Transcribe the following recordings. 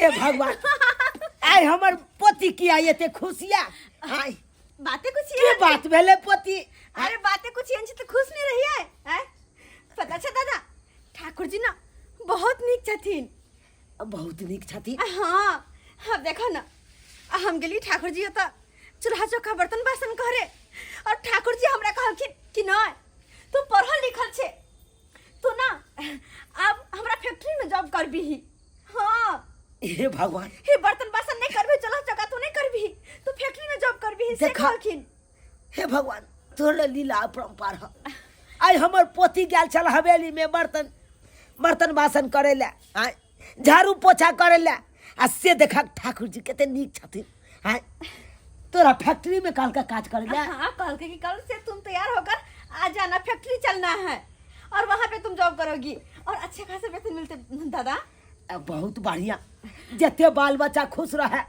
हे भगवान, आइ हमर पोती किया एते खुशिया? आइ बातें कुछ की बात भेलै पोती? अरे बातें कुछ एहन छै तऽ खुश नहीं रहिए हैं? पता छै दादा, ठाकुर जी ना बहुत नीक छथिन। बहुत नीक छथिन। हाँ हाँ, देखो ना, आ हम गेली ठाकुर जी ओतऽ चूल्हा चौका बर्तन बासन करे और ठाकुर जी हमरा कहलखिन कि नहीं, तू पढ़ल लिखल छे, तू ना अब हमरा फैक्ट्री में जॉब करबी। हाँ। हे भगवान। हे बर्तन बासन नहीं करबी, चूल्हा चौका तू नहीं करबी, तू फैक्ट्री में जॉब करबी से देखा। कहलखिन। हे भगवान, तोहर लीला अपरम्पार ह। आइ हमर पोती गेल छल हवेली में बर्तन बर्तन बासन करे ला, आइ झाड़ू पोछा करे ला, आ से देखा ठाकुर जी कते नीक छथिन। आइ तोरा फैक्ट्री में काल का काज करे ला? हाँ, कहलके कि कल से तुम तैयार होकर आ जाना, फैक्ट्री चलना है और वहाँ पे तुम जॉब करोगी और अच्छे खासे वेतन मिलते दादा। बहुत बढ़िया, जते बाल बच्चा खुश रहे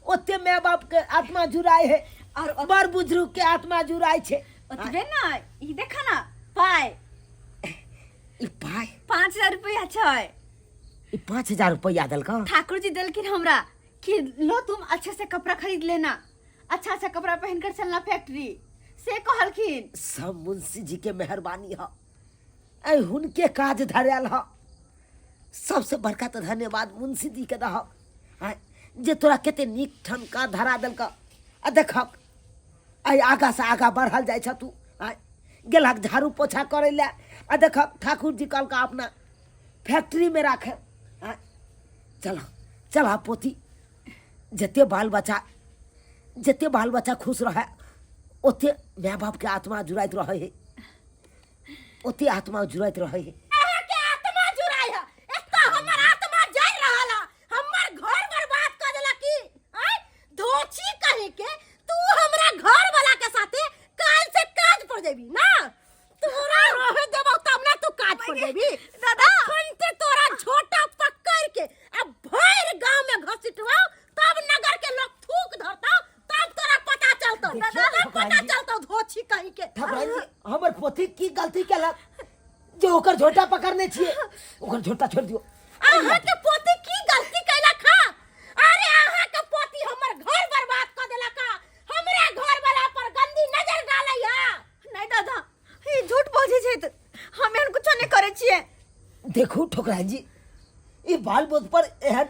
ओते माय बाप के आत्मा जुड़ाए है और बड़ बुजुर्ग के आत्मा जुड़ाए छे। ओतबे ना, ई देखा ना पाय। ई पाय? 5000 रुपया छै। ई 5000 रुपया देलका ठाकुर जी? देलखिन हमरा कि लो, तुम अच्छे से कपड़ा खरीद लेना, अच्छा अच्छा कपड़ा पहनकर चलना फैक्ट्री से कहलखिन। सब मुंशी जी के मेहरबानी ह, ऐ हुनके काज धरायल ह। सबसे बड़का तऽ धन्यवाद मुंशी जी के दहक आँय, जे तोरा कते नीक ठनका धरा देलक। आ देखक, आइ आगा से आगा बढ़ल जाइ छ तू। आँय, गेलहक झाड़ू पोछा करै लए आ देखक ठाकुर जी कहलका अपना फैक्ट्री में राखे। आँय, चल चल पोती, जते बाल बच्चा खुश रहे ओते माय बाप के आत्मा जुड़ाइत रहे है, ओते आत्मा जुड़ाइत रहे है। अहाँके आत्मा जुड़ाइ है? एतऽ हमर आत्मा जरि रहल है। हमर घर बर्बाद कऽ देलक की? आँय धोछी कहीं के, तू हमरा घर वाला के साथे काल से काज पर जेबी ना? तोरा रहे देबौ तब ना तू काज पर जेबी। दादा। अखन ते तोरा झोटा पकड़ के आ भरि गांव में घसीटवाओ, तब नगर के लोग थूक धरतौ, तब तोरा पता चलतौ। देखियौ तब पता ठकुराइन जी। चलतौ धोछी कहीं के। ठकुराइन जी, हमर पोती की गलती केलक जे ओकर झोटा पकड़ने छियै? ओकर झोटा छोड़ि दियौ। अहाँ के पोती की गलती कैलक हा? अरे अहाँ के पोती हमर घर बर्बाद क देलक हा, हमरे घर वाला पर गंदी नजर डालै हा। नहीं दादा, ई झूठ बोले छै त हम एहन कुछो नहीं करे छियै। देखू ठोकराइन जी, ई बाल बोध पर एहन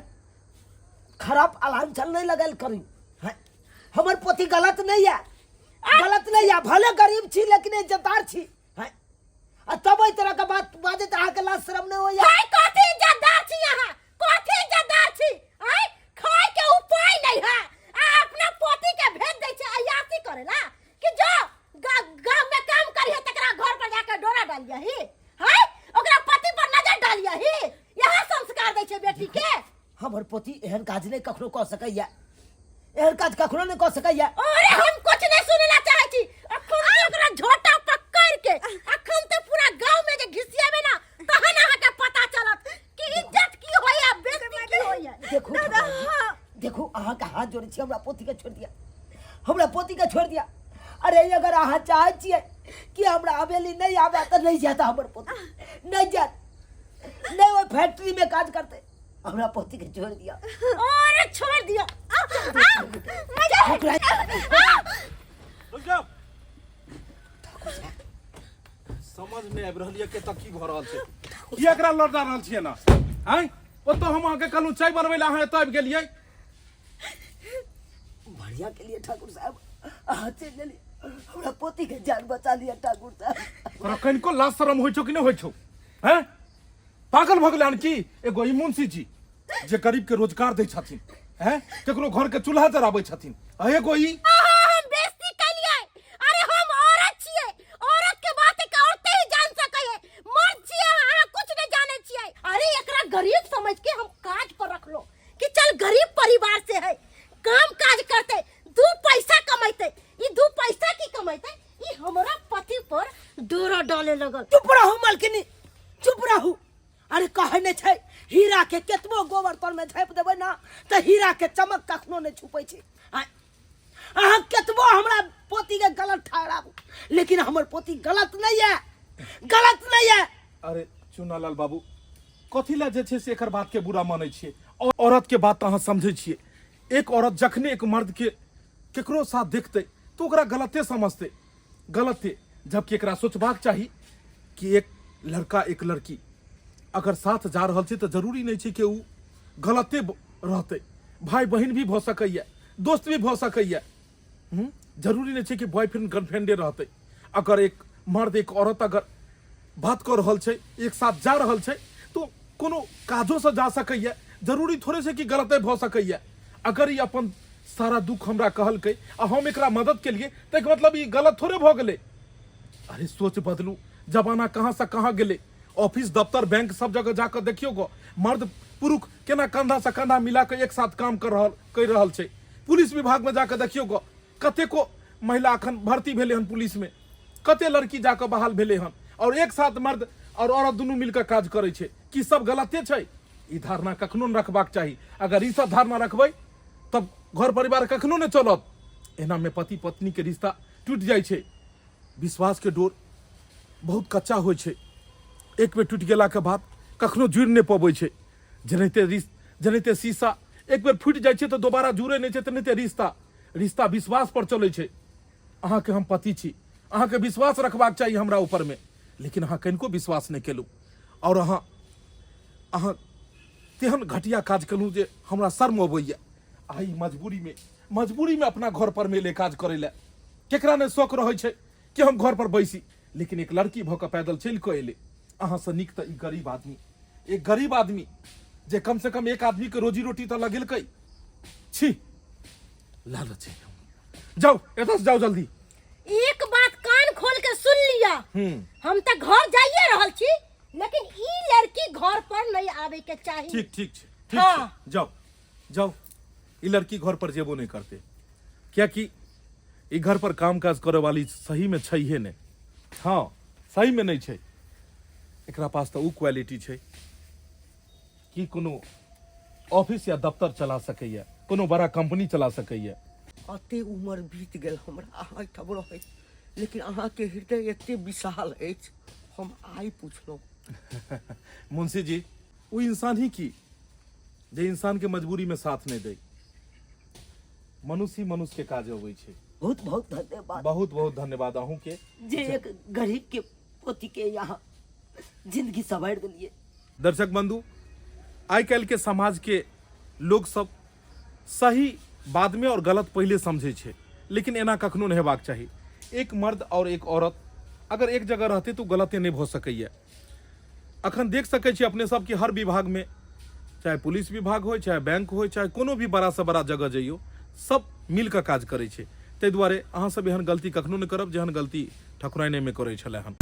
खराब अलार्म चल नहीं लगल करी हैं? हमर पोती गलत नहीं है, गलत नहीं है। भले गरीब छी लेकिन इज्जतदार छी हैं? आ तब एहि तरह के बात बाजैत अहाँके लाज शरम नहीं होइया? हाय, कथी इज्जतदार छी अहाँ? कथी इज्जतदार छी? आय खाय के उपाय नहीं है आ अपना पोती के भेज दै छै अयासी करेला कि जो गांव में काम करिहे, तकरा घर पर जाके डोरा डालियही हाय, ओकरा पति पर नजर डालियही। यहाँ संस्कार दै छै बेटी के? हमर पोती एहन काज नहि कखनो कऽ सकैया, एहन काज कखनो नहि कऽ सकैया। अरे हम कुछ नहीं सुनेला चाहे छी। अखन तो ओकरा झोटा पकड़ के अखन तो पूरा गांव में जे घिसियाबे ना, तहन अहाँ के पता चलत कि इज्जत की होइया, बेइज्जती की होइया। देखू ठकुराइन जी, देखू, अहाँके हाथ जोड़ै छी, हमरा पोती के छोड़ि दिअ, हमरा पोती के छोड़ि दिअ। अरे अगर अहाँ चाहै छियै कि हमरा हवेली नहि आबे तऽ नहि जायत हमर पोती, नहि जायत, नहि ओहि फैक्ट्री में काज करतै। हमरा पोती के छोड़ दिअ। अरे छोड़ दियो। ठकुराइन। रुक जाओ। समझ नहि आबि रहल यऽ कतऽ की भऽ रहल छै, की एकरा लौटा रहल छियै ना? आँय, ओतऽ हम अहाँके कहलहुँ चाय बनबै लए, अहाँ एतऽ आबि गेलियै। बढ़िया के लिए ठाकुर साहब, अहाँ चलि गेलियै, हमरा पोती के जान बचा लिया ठाकुर साहब। तोरा कनिको लाज शरम होइ छौ कि नहि होइ छौ? हैं, पागल भऽ गेलै हन की? एगो ई मुंशी जी जे गरीब के रोजगार दै छथिन, हैं, केकरो घर के चूल्हा जराबै छथिन, आ एगो ई। अहाँ हम बेइज्जती केलियै। अरे हम औरत छियै, औरत के बात एक औरते ही जान सकै है। मर्द छियै अहाँ, कुछ नहीं जानै छियै। अरे एकरा गरीब समझ के हम काज पर रखलो कि चल गरीब परिवार से है, काम काज करते, दू पैसा कमैते। ई दू पैसा की कमैते? ई हमरा पति पर डोरा डाले लगल। चुप रहू मालकिनी, चुप रहू। अरे कहै नहि छै, हीरा के केतबो गोबर तर में झाँपि देबै ना तऽ हीरा के चमक कखनो नहि छुपै छै। अहाँ केतबो हमरा पोती के गलत ठहराबू, लेकिन हमर पोती गलत नहीं है, गलत नहीं है। अरे चुनालाल बाबू, कथी लए जे छै से एकर बात के बुरा मानै छियै? औरत के बात अहाँ समझै छियै। एक औरत जखने एक मर्द के केकरो साथ देखतै तऽ ओकरा गलते समझतै, गलते। जबकि एकरा सोचबाक चाही कि एक लड़का एक लड़की अगर साथ जा रहल छै तऽ जरूरी नहि छै कि ओ गलते रहतै। भाय बहिन भी भऽ सकैए, दोस्त भी भऽ सकैए। जरूरी नहि छै कि बॉयफ्रेंड गर्लफ्रेंडे रहतै। अगर एक मर्द एक औरत अगर बात कऽ रहल छै, एक साथ जा रहल छै, तऽ कोनो काजोसँ जा सकैए, जरूरी थोड़े छै कि गलते भऽ सकैए। अगर ई अपन सारा दुख हमरा कहलकै आ हम एकरा मदद केलियै तऽ एकर मतलब ई गलत थोड़े भऽ गेलै। अरे सोच बदलू, जमाना कहाँ से कहाँ गेलै। ऑफिस दफ्तर बैंक सब जगह जाकऽ देखियौ गो, मर्द पुरुष केना कंधा से कंधा मिला कऽ एक साथ काम कर रहल करि रहल छै। पुलिस विभाग में जाकऽ देखियौ गो, कतेको महिला अखन भर्ती भेलै हन पुलिस में, कते लड़की जाकऽ बहाल भेलै हन, और एक साथ मर्द और औरत दुनू मिलकऽ काज करै छै। की सब गलते छै? ई धारणा कखनो नहि रखबाक चाही। अगर ई सब धारणा रखबै तब घर परिवार कखनो नहि चलत। एना में पति पत्नी के रिश्ता टूटि जाइ छै। विश्वास के डोर बहुत कच्चा होइ छै, एक बेर टूटि गेलाके बाद कखनो जुड़ि नहि पबै छै। जेनाहिते रिस जेनाहिते शीशा एक बेर फूटि जाइ छै तऽ दोबारा जुड़ै नहि छै, तेनाहिते रिश्ता रिश्ता विश्वास पर चलै छै। अहाँके हम पति छी, अहाँके विश्वास रखबाक चाही हमरा ऊपरमे, लेकिन अहाँ कनिको विश्वास नहि केलहुँ आओर अहाँ अहाँ तेहन घटिया काज केलहुँ जे हमरा शर्म अबैए। आइ मजबूरीमे मजबूरीमे अपना घर पर मेले काज करै लए। केकरा नहि शौक रहै छै कि हम घर पर बैसी, लेकिन एक लड़की भऽ कऽ पैदल चलि कऽ एलै। अहाँसँ नीक तऽ ई गरीब आदमी, एक गरीब आदमी जे कम से कम एक आदमी के रोजी रोटी तऽ लगेलकै। छी, लालच है। जाउ एतऽ से, जाउ जल्दी। एक बात कान खोल के सुन लिया, हम तऽ घर जाइए रहल छी, लेकिन ई लड़की घर पर नहीं आवे के चाही। ठीक ठीक छै, ठीक हाँ। छै, जाउ जाउ। ई लड़की घर पर जेबो नहीं करते, कियाकि ई घर पर काम काज करे वाली सही में छैहे नहीं। हाँ, सही में नहीं छै। एकरा पास तऽ उ क्वालिटी छै कि कोनो ऑफिस या दफ्तर चला सकैया, कोनो बड़ा कंपनी चला सकैया। अते उम्र बीत गेल हमरा अहाँ एहिठाम रहैत, लेकिन अहाँके हृदय एते विशाल अछि, हम आइ पुछलहुँ। मुंशी जी, वो इंसान ही की जे इंसान के मजबूरी में साथ नहीं दे। मनुष्य ही मनुष्य के काज अबै छै। बहुत बहुत धन्यवाद। बहुत बहुत धन्यवाद अहूँ के, जे एक गरीब के पोती के यहाँ जिंदगी संवारि देलिए। दर्शक बंधु, आइ काल्हि के समाज के लोग सब सही बाद में और गलत पहले समझे छै, लेकिन एना कखनो नहीं हेबाक चाही। एक मर्द और एक औरत अगर एक जगह रहते तो गलते नहीं भऽ सकैए। अखन देख सकै छी अपने सब कि हर विभाग में, चाहे पुलिस विभाग हो, चाहे बैंक हो, चाहे कोनो भी बड़ा से बड़ा जगह जइयो, सब मिल कऽ काज करै छै। ताहि दुआरे अहाँ सब एहन गलती कखनो नहि करब जेहन गलती ठकुराइने में करै छलै हन।